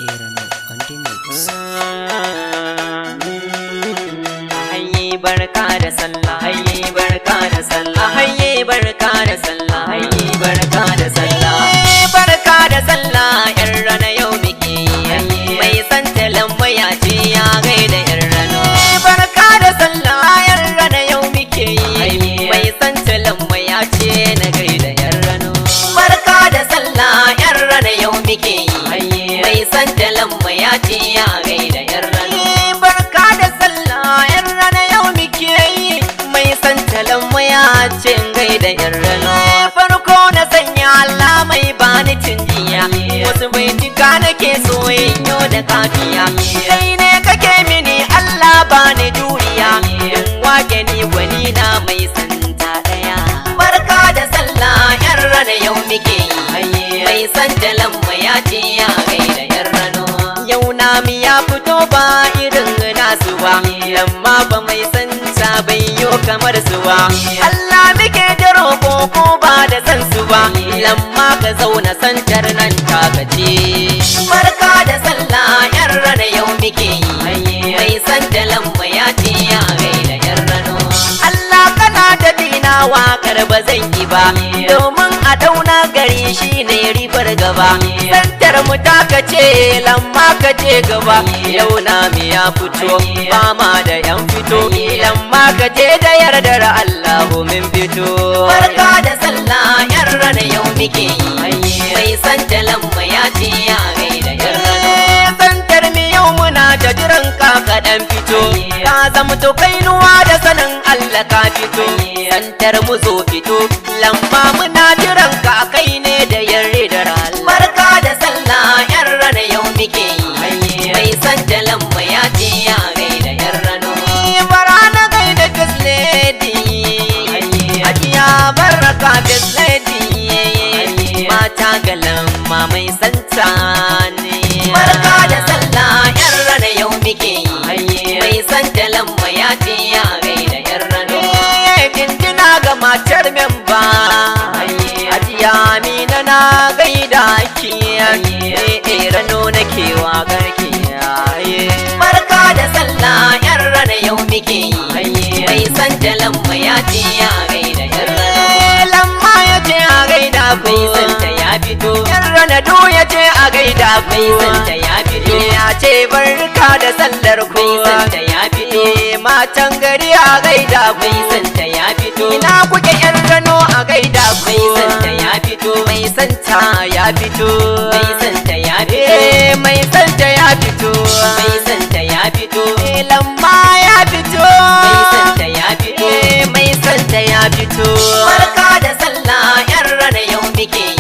Irano on the mix. Hayye barka da sallah, hayye barka da sallah, hayye barka da sallah, hayye barka da sallah. Barka da sallah, yan rana yau muke yi. Mai san talan ce ya gaida yan rana. Barka da sallah, yan rana yau muke yi. Mai san talan ce na gaida yan rana. Barka da sallah, yan rana yau muke yi. Mai san talan ce ya gaida yan rana. Barka da sallah, yan rana yau muke yi. Mai san talan ce gaida yan rana. Farko na sanya Allah mai bani cinjiya. Wasu baitika nake so in yo da kafiya. Kai ne kake mini Allah bani juriya. In wake ni gwani na mai santa daya. Barka da sallah, yan rana yau muke yi. Mai san talan ya ce ya gaida yan rano. Yau nami ya fito ba irin nasu ba, lamma ba mai santa bai yo kamar su ba. Allah muke da roƙo ko ba da san su ba, lamma ka zauna santar nan taka ce. Barka da sallah, yan rana yau muke yi. Mai santa lamma ya ce ya gaida yan rano. Allah kana da dina waƙar ba zan yi ba, domin a dauna gari shine ribar gaba. Santar mu taka ce lamma ka je gaba. Yau na mi ya fito ba ma da yan fito, lamma ka je da yardar Allahu min fito. Barka da sallah, yan rana yau muke yi. Mai santa lamma ya ce ya gaida yan rana. Santar mi yau muna da jiran ka kaɗan fito, ka zama to kainuwa da sanin Allah ka fito. Santar mu zo fito, lamma muna jiran ka kai ne da yardar Allah. Barka da sallah, yan rana yau muke yi. Mai santa lamma ya ce ya gaida yan rano. Bara na gaida First Lady, Hajiya Baraka First Lady, mata ga lamma mai santa ne. Barka da sallah, yan rana yau muke yi. Mai santa lamma ya ce ya gaida yan rano. Jinjina ga matar memba, Hajiya Amina na gaida ki. Rano nake waƙar ki. Barka da sallah, yan rana yau muke yi. Mai santa lamma ya ce ya gaida yan rana. Lamma ya ce a gaida ku. Mai santa ya fito. Yan rana du ya ce a gaida ku. Mai santa ya fito. Ya ce barka da sallar ku. Mai santa ya fito. Matan gari a gaida ku. Mai santa ya fito. Ina kuke yan rano a gaida ku. Mai santa ya fito. Mai santa ya fito. Mai santa ya fito. Mai santa ya fito. Mai santa ya fito. Lamma ya fito. Mai santa ya fito. Mai santa ya fito. Barka da sallah, yan rana yau muke yi.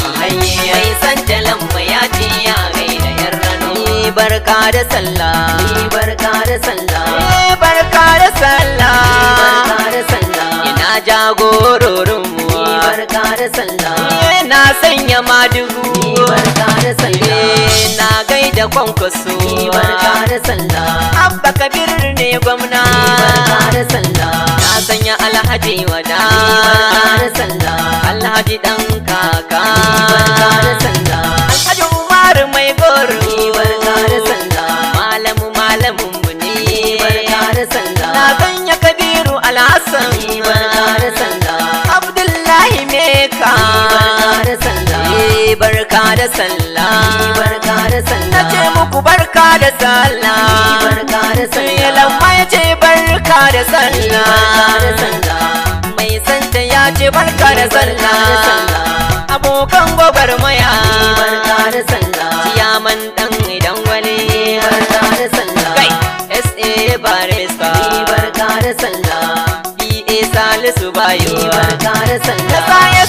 Mai santa lamma ya ce ya gaida yan rano. Barka da sallah. Barka da sallah. Barka da sallah. Barka da sallah. Ina jagororin mu. Barka da sallah. Na sanya madugu. Barka da sallah. Na gaida Kwankwaso. Barka da sallah. Abba Kabir ne gwamna. Barka da sallah. Na sanya Alhaji Wada. Barka da sallah. Alhaji dan kaka. Barka da sallah. Alhaji Umar mai goro. Barka da sallah. Malamu malamin mu ne. Barka da sallah. Na sanya Kabiru Alhassan. Barka da sallah. Abdullahi Meka. Barka da sallah. Barka da sallah. Barka da sallah. Na ce muku barka da sallah. Barka da sallah. Lamma ya ce barka da sallah. Barka da sallah. Mai santa ya ce barka da sallah. Abokan gwagwarmaya. Barka da sallah. Ciyaman dan idan wani. Barka da sallah. Kai SA Barista. Barka da sallah. PA Salisu Bayo. Barka da sallah.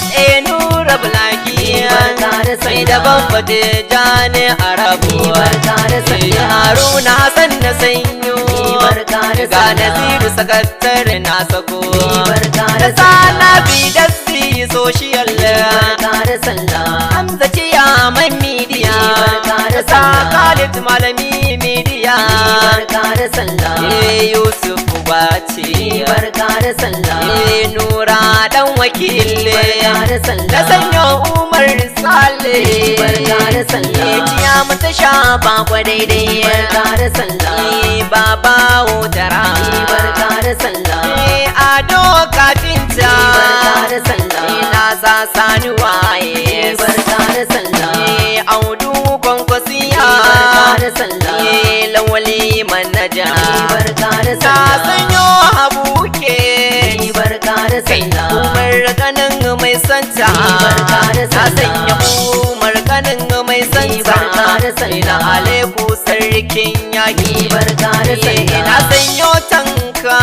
SA Nura Bulaki. Barka da sallah. Da Bamfade Jani Arabu. Barka da sallah. Haruna Hassan na sanyo. Barka da sallah. Ga Naziru sakatare na sako. Barka da sallah. Sana Bidassi social. Barka da sallah. Hamza Ciyaman media. Barka da sallah. Khalid Malami media. Barka da sallah. Yusuf Bace. Barka da sallah. Nura dan wakili. Barka da sallah. Na sanyo Umar Sale. Barka da sallah. Ciya mata shafa kwa daidai. Barka da sallah. Baba Wutara. Barka da sallah. Ado kafinta. Barka da sallah. Ina sa sani waye. Barka da sallah. Audu kwankwasiya. Barka da sallah. Lawali manaja. Barka da Ta sallah. sanyo habuke. Barka da sallah. Umar kanin mai santa. Barka da Ta sallah. sanya Umar kanin mai santa. Barka da sallah. Ina Aleku sarkin yaki. Barka da sallah. Ina sanyo tanka.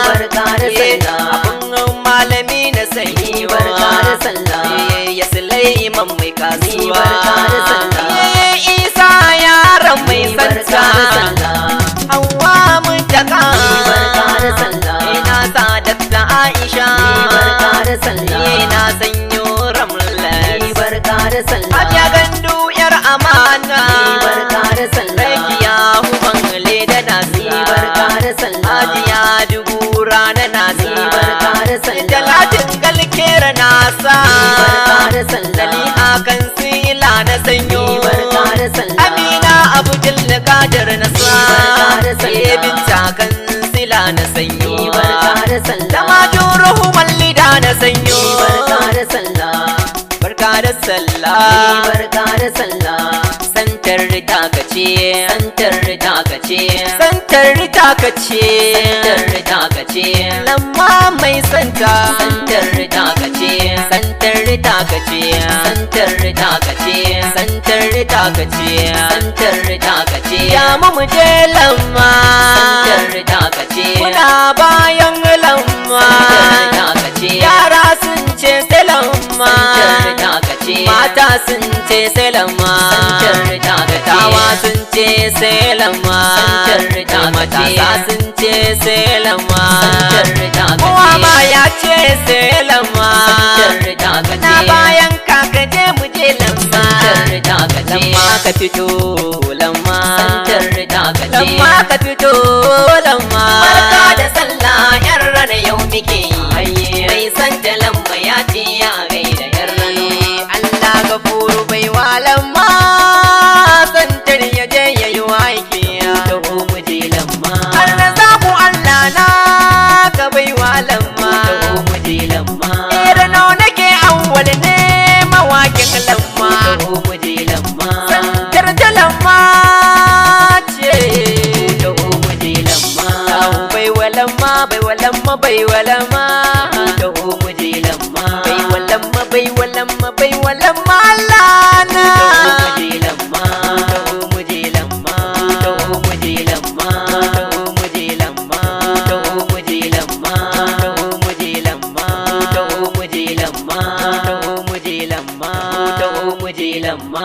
Barka da sallah. Abun malami na sanyo. Barka da sallah. Ya Sulaiman mai kasuwa. Barka da sallah. Isa yaron mai Barka santa. da sallah. Hawa mun taka. Barka da sallah. Ina sa Dakta Aisha. Barka da sallah. Ina sanyo Ramlat. Barka da sallah. Hajiya gandu yar amana. Barka da sallah. Rakiya huban leda nasa. Barka da sallah. Hajiya dubu rana nasa. Barka da sallah. Talatin galkera nasa. Barka da sallah. Zaliha kan sila na sanyo. Barka da sallah. Amina Abdul Qadir na sa. Barka da sallah. Binta kan sila na sanyo. Barka da sallah. Dama wallida na sanyo. Barka da sallah. Barka da sallah. Barka da sallah. Santar takace. Santar takace. Santar takace. Santar takace. Lamma mai santa. Santar takace. Santar takace. Santar takace. Santar takace. Santar takace. Ya mu je lamma. Santar takace. Muna bayan lamma. Santar takace. Yara sun ce sai lamma. Santar takace. Mata sun ce sai lamma. Santar takace. Dattawa sun ce sai lamma. Santar takace. Matasa sun ce sai lamma. Santar takace. Kowa ma ya ce sai lamma. Santar takace. Na bayan kaka je mu je lamma. Santar takace. Lamma ka fito lamma. Santar takace. Lamma ka fito lamma. Barka da sallah yar rana yau muke yi. Mai Mai santa lamma ya ce ya gaida yar rano. Allah gafuru bai wa lamma. Santar ya je ya yi aiki. Taho mu je lamma. Har na zaku Allah na ka bai wa lamma. Taho mu je lamma. Rano nake awwal ne mawakin lamma. Taho mu je lamma. Santar ta lamma ce. Taho mu je lamma. Bai wa lamma, bai wa lamma, bai wa lamma. Taho mu je lamma. Bai wa lamma, bai wa lamma, bai wa lamma Allah na. Taho mu je lamma. Taho mu je lamma. Taho mu je lamma. Taho mu je lamma. Taho mu je lamma. Taho mu je lamma. Taho mu je lamma. Taho mu je lamma. Taho mu je lamma.